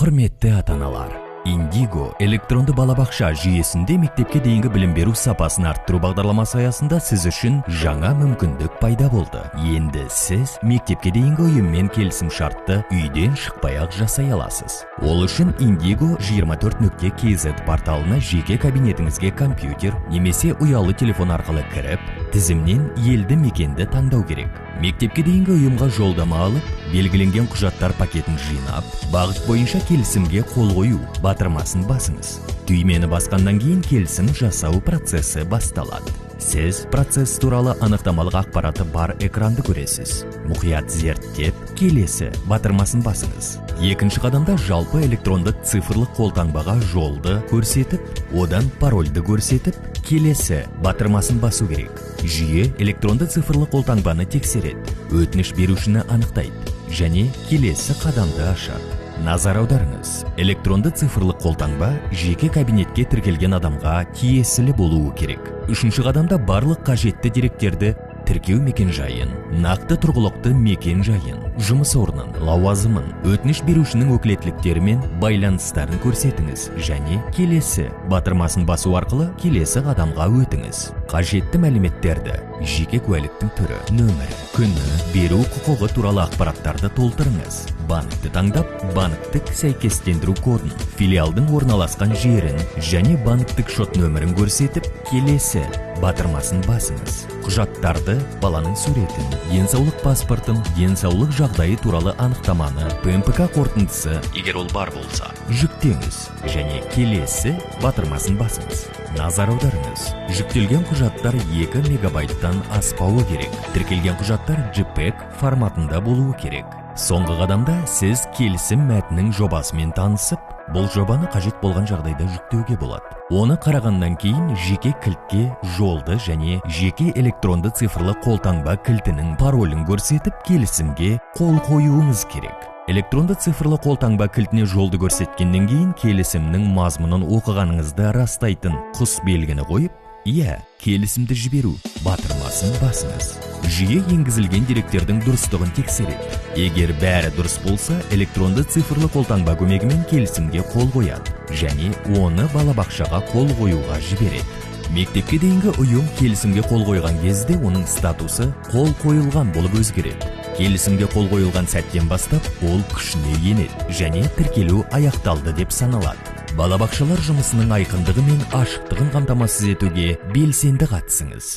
Құрметті ата-аналар, Индиго электронды балабақша жүйесінде мектепке дейінгі білім беру сапасын арттыру бағдарламасы аясында сіз үшін жаңа мүмкіндік пайда болды. Енді сіз мектепке дейінгі ұйыммен келісім шартты үйден шықпай-ақ жасай аласыз. Ол үшін Индиго 24.kz порталына жеке кабинетіңізге компьютер немесе ұялы телефон арқылы кіріп, тізімнен елді мекенді таңдау керек. Мектепке дейінгі ұйымға жолдама алып, белгіленген құжаттар пакетін жинап, бағыт бойынша келісімге қол қою батырмасын басыңыз. Түймені басқаннан кейін келісім жасау процесі басталады. Сіз процесс туралы анықтамалық ақпараты бар экранды көресіз. Мұқият зерттеп, келесі батырмасын басыңыз. Екінші қадамда жалпы электронды цифрлық қолтаңбаға жолды көрсетіп, одан парольді көрсетіп, келесі батырмасын басу керек. Жүйе электронды цифрлық қолтаңбаны тексереді, өтініш берушіні анықтайды және келесі қадамды ашады. Назар аударыңыз, электронды цифрлық қолтаңба жеке кабинетке тіркелген адамға тиесілі болуы керек. Үшінші қадамда барлық қажетті деректерді тіркеу мекенжайын, нақты тұрғылықты мекенжайын, жұмыс орнын, лауазымын, өтініш берушінің өкілеттіктері мен байланыстарын көрсетіңіз және келесі батырмасын басу арқылы келесі қадамға өтіңіз. Қажетті мәліметтерді, жеке куәліктің түрі, нөмірі, күні, беру құқығы туралы ақпараттарды толтырыңыз. Банкті таңдап, банктік сәйкестендіру кодын, филиалдың орналасқан жерін және банктік шот нөмірін көрсетіп, келесі батырмасын басыңыз. Құжаттарды, баланың суретін, денсаулық паспортын, денсаулық жағдайы туралы анықтаманы, ПМПК қорытындысы, егер ол бар болса, жүктеңіз және келесі батырмасын басыңыз. Назар аударыңыз, жүктелген құжаттар 2 мегабайттан аспауы керек. Тіркелген құжаттар JPEG форматында болуы керек. Соңғы қадамда сіз келісім мәтінінің жобасымен танысып, бұл жобаны қажет болған жағдайда жүктеуге болады. Оны қарағаннан кейін жеке кілтке жолды және жеке электронды цифрлы қолтаңба кілтінің паролін көрсетіп, келісімге қол қоюыңыз керек. Электронды цифрлы қолтаңба кілтіне жолды көрсеткеннен кейін келісімнің мазмұнын оқығаныңызды растайтын құс белгіні қойып, иә, келісімді жіберу батырмасын басыңыз. Жүйе енгізілген деректердің дұрыстығын тексереді. Егер бәрі дұрыс болса, электронды цифрлы қолтаңба көмегімен келісімге қол қояды және оны балабақшаға қол қоюға жібереді. Мектепке дейінгі ұйым келісімге қол қойған кезде оның статусы қол қойылған болып өзгереді. Келісімге қол қойылған сәттен бастап ол күшіне енеді және тіркелу аяқталды деп саналады. Балабақшалар жұмысының айқындығы мен ашықтығын қамтамасыз етуге белсенді қатысыңыз.